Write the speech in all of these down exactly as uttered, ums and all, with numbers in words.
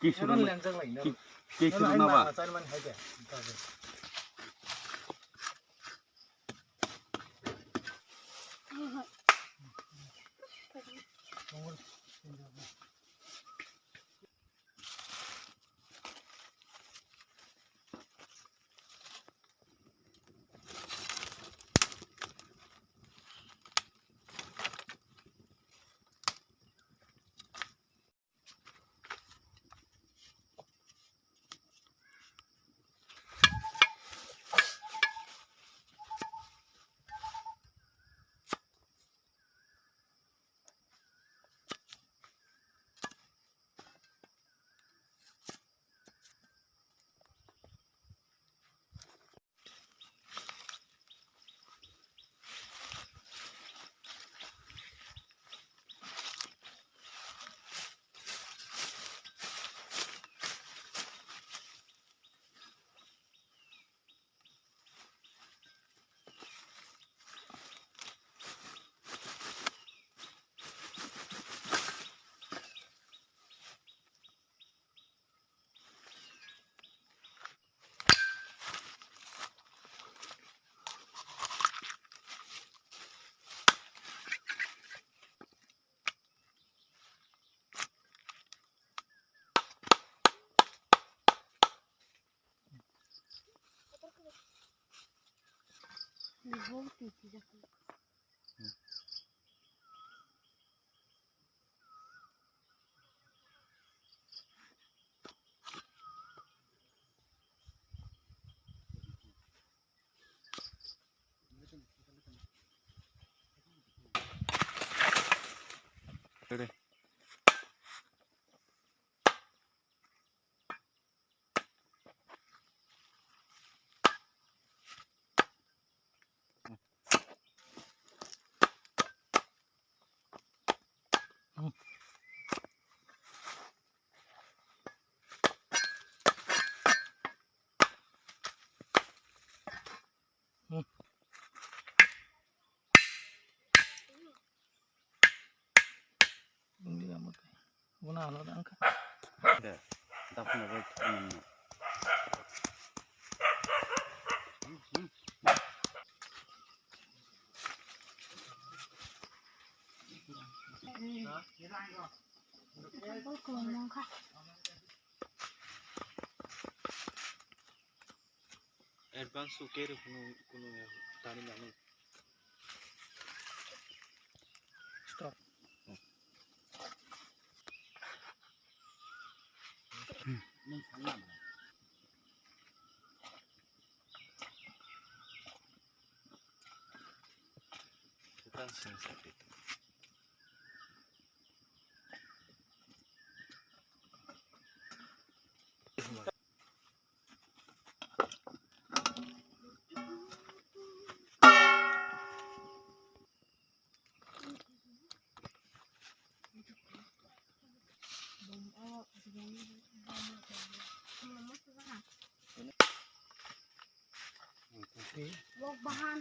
Kisuru Oro na, lengjak lai, no? Ki-, kisuru Oro na ai ba? Ma, ma, char man hai de. Wngya mwtai. Bono alada wngkha. De, daphne bai thwkmani. Advance o carry kunu, kunu ya, tani mano. Stop. Setan sing sakit. Wok bahan.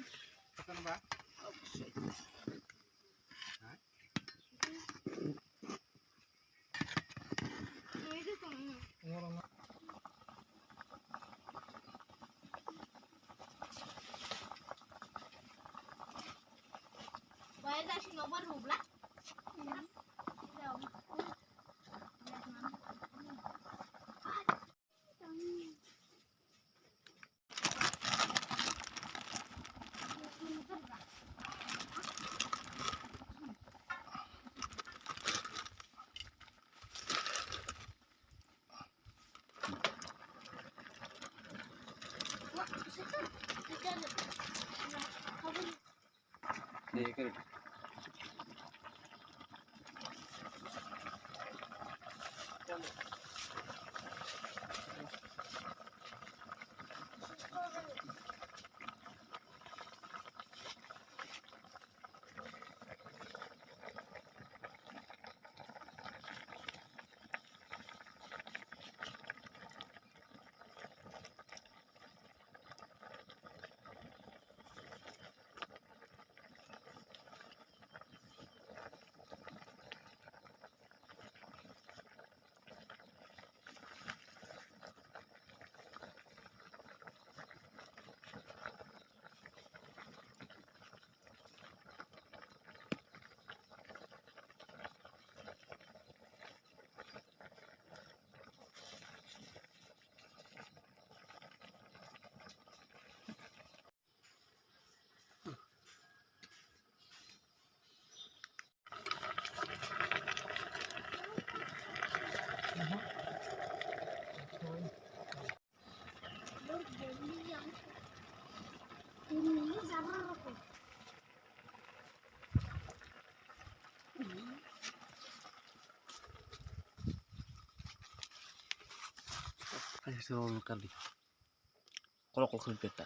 Kolok kolok khe peta.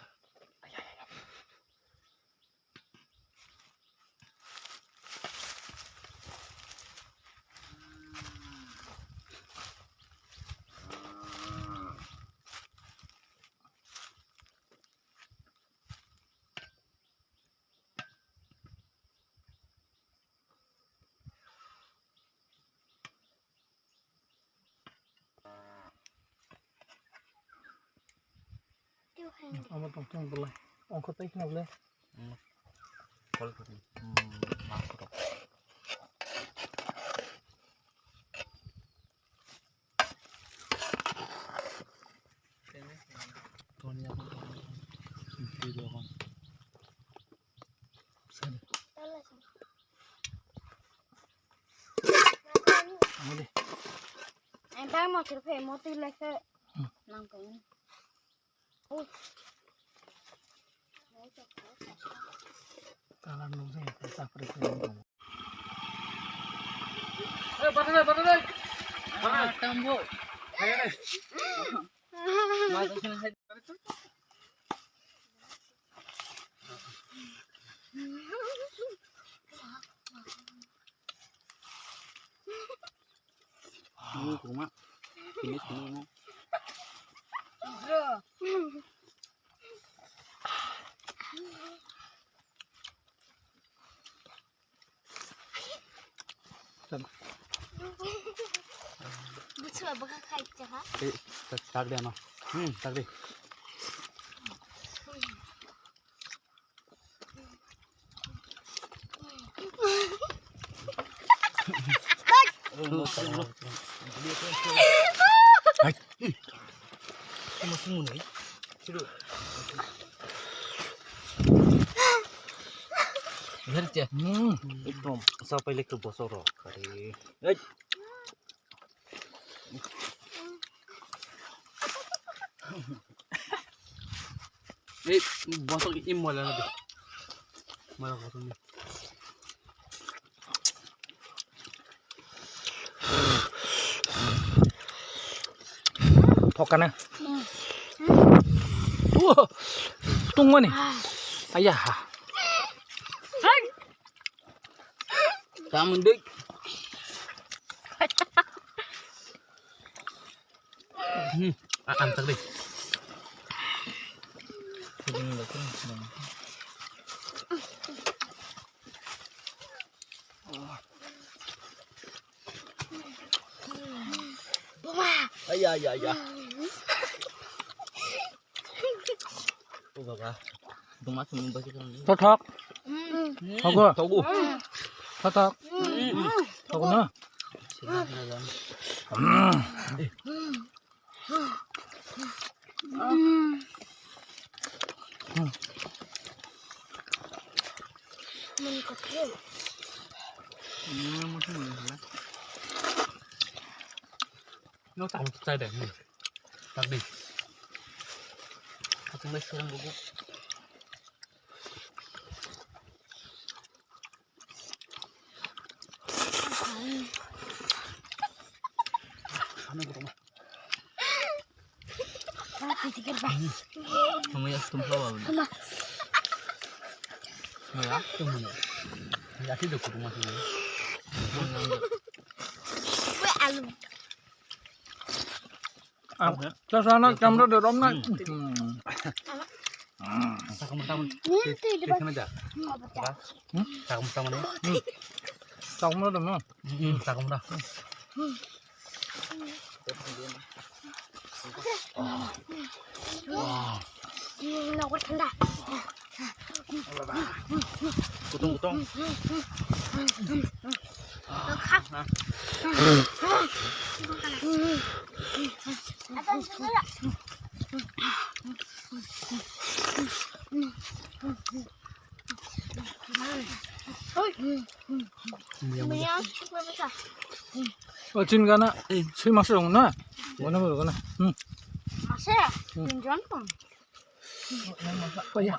Omo tong tong belai. Ongkho tei khna belai. Hmm. Kol kol. Hmm, mas kol. Toni ako. Twi dogon. Sani. Ang tang mo sir phe mo twi lai khe nang tong. Tala nung se sapre se nung tong. Eh, bata dai, bata dai. Ah, tambo. Hai, hai. Ma to sini hai. Ini kurma. Ini kurma. Buchwa bwkha khai cha ha. Eh, tak, tak de ano. Hmm, tak de. Hmm, ekdom sapai lekha bosok rok kari. Ei, bosok i moila na de. Moila kotor ni. Thokana. Tungmani. Ayaha. Tamon dek. Hmm, a-, ang tak deh. Ayah, ayah, ayah. Tothok. Thogo. Thothok. Thogo na. No, tak chai deh. Tak di. Aku masih kurang bubuk. Ano ko ma. Mama ya tum hawa. Mama ya tum hawa. Ya ti do ko ma. Alu. Chasana camera de romna. Sakamra taman. Ni twi de ba. Sakamra taman. Sakamra de ma. Sakamra. Nokbar thanda. Kutung kutung. O chin gana, sui masa dong na. Gana baru gana. Hmm. Masa? Hmm. Tunjuan pun. Oh ya.